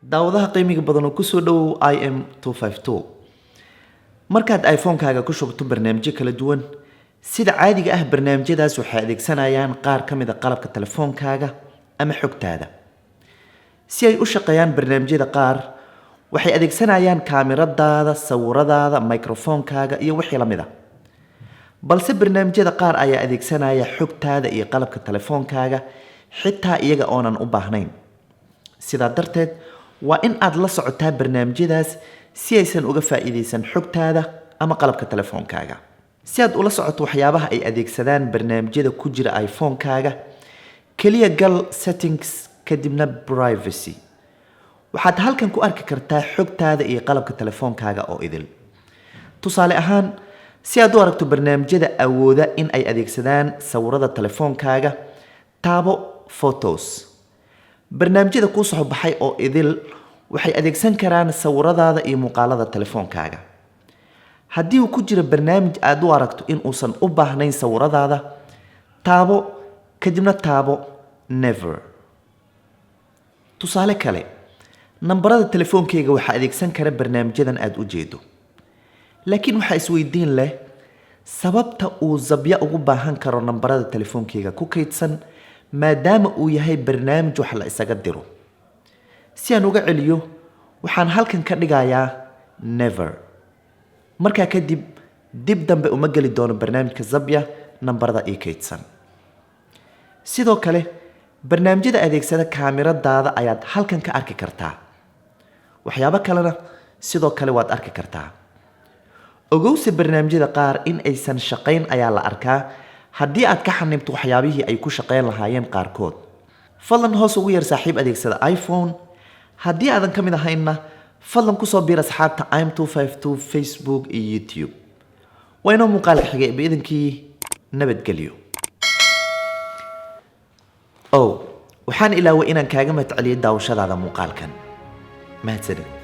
Daawadaha qiimiga badan oo kusoo dhowow IM. Markaad iPhone-kaaga ku shubto barnaamijyo kala duwan, sida caadiga ah barnaamijyadaas waxay adeegsanayaan qaar ka mid a qalabka telefoonkaaga ama xogtaada. Si ay u shaqeeyaan, barnaamijyada qaar waxay adeegsanayaan kaamiradaada, sawiradaada, microphone-kaaga iyo wixii la mid a. Balse barnaamijyada qaar ayaa adeegsanaya xogtaada iyo qalabka telefoonkaaga xitaa iyaga oonan u baahnayn. Sidaa darteed, waa in aad la socotaa barnaamijyadaas si aysan uga faa'iidaysan xogtaada ama qalabka telefoonkaaga. Si aad ula socoto waxyaabaha ay adeegsadaan barnaamijyada ku jira iPhone-kaaga, keliya gal Settings, kadibna Privacy. Waxaad halkan ku arki kartaa xogtaada iyo qalabka telefoonkaaga oo idil. Tusaale ahaan, si aad u aragto barnaamijyada awooda in ay adeegsadaan sawirada telefoonkaaga, taabo Photos. Barnaamijyada kuu soo baxay oo idil waxay adeegsan karaan sawiradaada iyo muuqaalada telefoonkaaga. Haddii uu ku jiro barnaamij aad u aragto in uusan u baahnayn sawiradaada, taabo, kadibna taabo Never. Tusaale kale, nambarada telefoonkayga waxaa adeegsan kara barnaamijyadan aad u jeedo, laakiin waxaa isweydiin leh sababta uu Zapya ugu baahan karo nambarada telefoonkayga ku kaydsan, maadaama uu yahay barnaamij wax la isaga diro. Si aan uga celiyo, waxaan halkan ka dhigayaa Never. Markaa kadib dib dambe uma geli doono barnaamijka Zapya nambarada ii kaydsan. Sidoo kale, barnaamijyada adeegsada kaamiradaada ayaad halkan ka arki kartaa. Waxyaabo kalena sidoo kale waad arki kartaa. Ogowse, barnaamijyada qaar in aysan shaqayn ayaa la arkaa haddii aad ka xanibto waxyaabihii ay ku shaqayn lahaayeen qaarkood. Fadlan hoos ugu yar saaxiib adeegsada iPhone. Haddii aadan ka mid ahaynna, fadlan kusoo biir asxaabta IM Facebook iyo YouTube. Waa inoo muuqaalka xigay biidankii. Nabadgelyo. Ow, waxaan ilaaway inaan kaaga mahadceliyay daawashadaada muuqaalkan. Mahadsanid.